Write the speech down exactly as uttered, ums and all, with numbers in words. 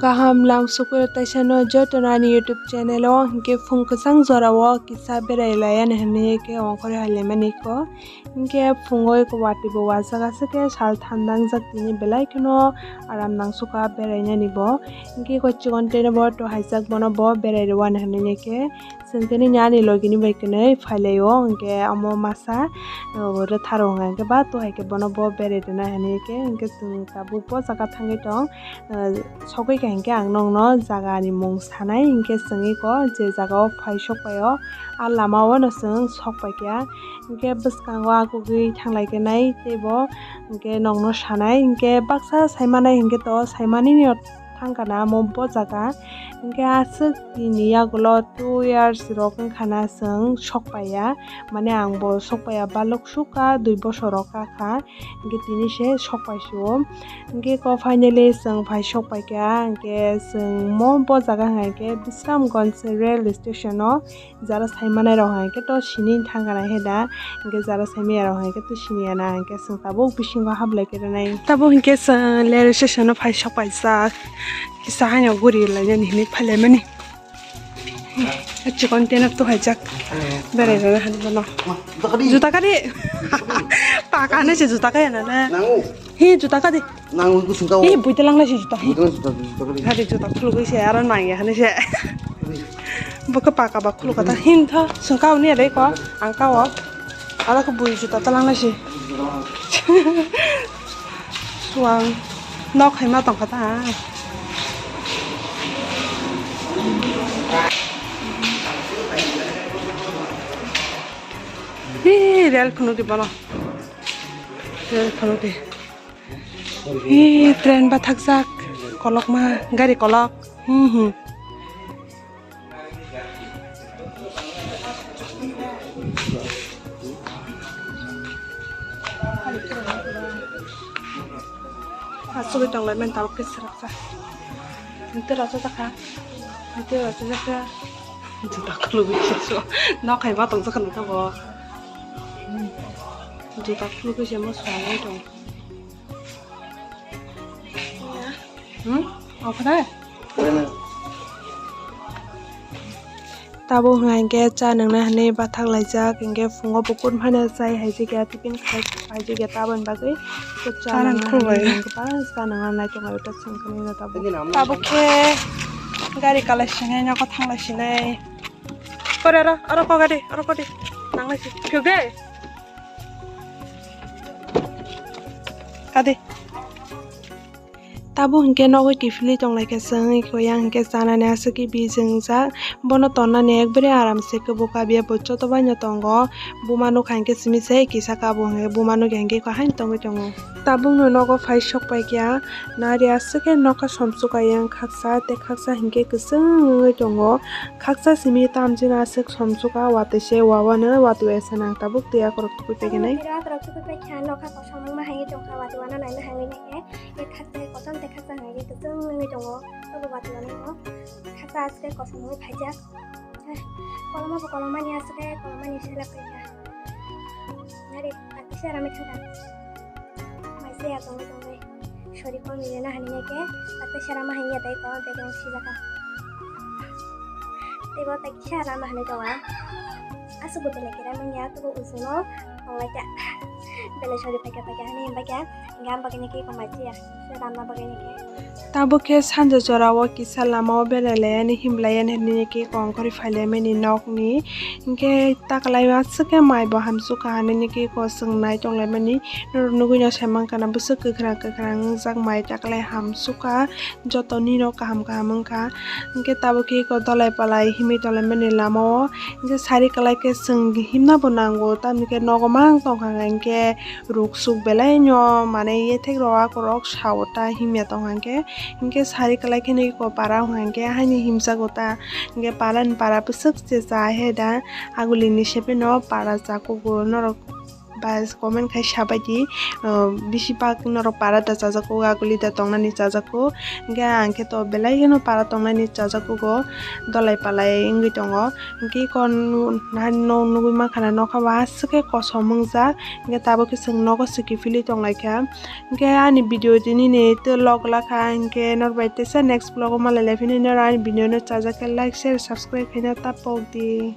Kaham lang sukui taisano joto nani YouTube channel o, hinkhe phung kwchang jora o kisa berai laiya ni hinwi khe ongkhorwi hai laimani kho. Hinkhe phungo eko watwi bo wansuk aswk khe sal thandang jak tini belai kheno aram nang sukha berai nani bo. Hinkhe eko chikon tene bo to haijak bono bo berai rwani hinwi khe. Chwng tini ani logi ni bai kwnwi phai lai o, hinkhe omo masa, o, rwtha rw hwnka hinkhe ba to hai khe bono bo berai rwna hinwi khe, hinkhe chwng tabuk bo jaga thangwi tong, o, sogwi kha hinkhe ang nokno jaga ni mung sanai, hinkhe chwng eko je jaga o phai sok pai o, a lama o no chwng sok pai kha, hinkhe bwskango a kugui thang lai khe nai tei bo hinkhe nokno sanai, hinkhe baksa sai manai hinkhe to sai mani no thang kana omo bo jaga. Hinkhe aswk tini yagulo two years rok wngkha na chwng sok paiya, mane ang bo sok paiya balok sukha dui bosor rok kakha, hinkhe tini se sok paisio. Hinkhe ko finally chwng phai sok paikha, hinkhe chwng mo bo jaga hinkhe Bisramganj rail station o. Jara sai manai rok hai khe to sini thang kana he da, hinkhe jara sai maya rok hai khe to sini ya na, hinkhe chwng tabuk bisingo hap lai khe rwnai. Tabuk hinkhe chwng railway station o phai sok paijak, kisa haino guri lai nani hinwi phai lai mani. Chikon tene to haijak, berai rwna hani bono. Juta kari. Paka hinwi se juta kaya na na. Hi juta kari. Nang ui kusung kau. Ih, buita lang nasi juta. Buita lang juta, juta kali. Hari juta khulugui se, aro nang ya hani se. Buka paka ba khuluk kata hin tho, sung kau ni adai ko, ang kau. Aro ko bui juta ta lang nasi. Suang. Nok hai ma tong kata. Hi, rel khunu di bono. Rel khunu di. Hi, train bathakjak, kolokma, gari kolok. Hmm, hmm. Asugwi tonglaimani tabuk khe swrapsa. Hwnkhe rachajak kha. Hwnkhe rachajak kha. Juta khulugwi se so. Nok hai ma tongjak kha nokha bo. Juta khulugwi se mo swlaiwi tong. Hmm? Okhre? Tabuk hwnka hinkhe cha nungna hinwi bathak laijak, hinkhe phungo bukur phano chai hai jigya tiffin khai hai jigya taboni bagwi. Cha nungna hinwi kwbang cha nungna naitok naitok ta chwng khe nini tabuk. Tabuk khe gari kalai sinai nogo thanglai sinai. Kore oro, oro ko gari, oro ko di. Nanglai si. Phiyok de. Kadi. Tabuk hinkhe nogo kiphilwi tonglaikha chwng, eko yang hinkhe chanani aswk khe bijwngjak. Bono tonnani ekbari aram se khe bo kabiya bo joto baino tongo. Buma nukha hinkhe simi se kisa kabo hinkhe buma nukya hinkhe eko haino tongwi tongo. Tabukno nogo phai sok paikha, nari aswk khe nokha somsuk ayang khaksa tei khaksa hinkhe kwchwng wngwi tongo. Khaksa simi tamjino aswk somsukha watwi se wawano watwi esa nang tabuk twi akorok tubui paikanai. Tei akorok tubui paikha nokha kosom wngma hai tongkha watwi wano naina hangwi naikhe. Tei khaksa kosom tei khaksa hai khe kwchwng wngwi tongo. Tobo watwi wano khaksa aswk kosom wngwi phaijak. Koloma bo kolomani aswk kolomani selak paikha. Nari atisa rami thangkha. Maise ya tongwi tongwi. Sori ko mile na hani neke. Atisa rama hanya dai ko dai ko sijaka. Tei bo tai kisa rama hani tonga. Aswk bo belai khe rama ya tubo usuno tonglai kha. Belai sori paikha paikha hani himbai kha. Gam bagwi neke ko maise ya. Ramna bagwi neke. Tabuk khe sanja jora o kisa lama o berai lai ani himlai ani hinwi khe kongkhorwi phai lai mani nokni. Hinkhe ta kwlai aswk khe mai bo hamsuk kha hinwi khe eko chwng nai tong lai mani. Norok nugwi no sai mankha na bwswk kwkhwrang kwkhwrang wngjak mai ta kwlai hamsuk kha. Joto ni rok kaham kaham wngkha. Hinkhe tabuk khe eko dolai palai himwi tong lai mani lama o. Hinkhe sari kwlai khe chwng himna bo nango tamni khe nogo mang tongkha hinkhe. Ruk suk belai no mane yethek rok akorok sao ta himya tong hang khe, hinkhe sari kwlai khe nui ko para hang khe haini himjago ta, hinkhe para ni para bwswk se cha he da aguli ni sepe no para cha kugo norok pas comment khai sabai di. Bisi bak norok para da chajago, aguli da tongnani chajago. Hingke ang khe to belai kheno para tongnani chajago go, dolai palai wngwi tongo. Hingke kon nang nugwi mankha na nokha bo aswk khe kosom wngjak. Hingke tabuk khe chwng nogo swkifili tonglaikha. Hingke ani video tini ni tei log lakha, hingke norbai teisa next vlog o malai lai phini noro ani video no chajak khe like, share, subscribe khaina ta pok di.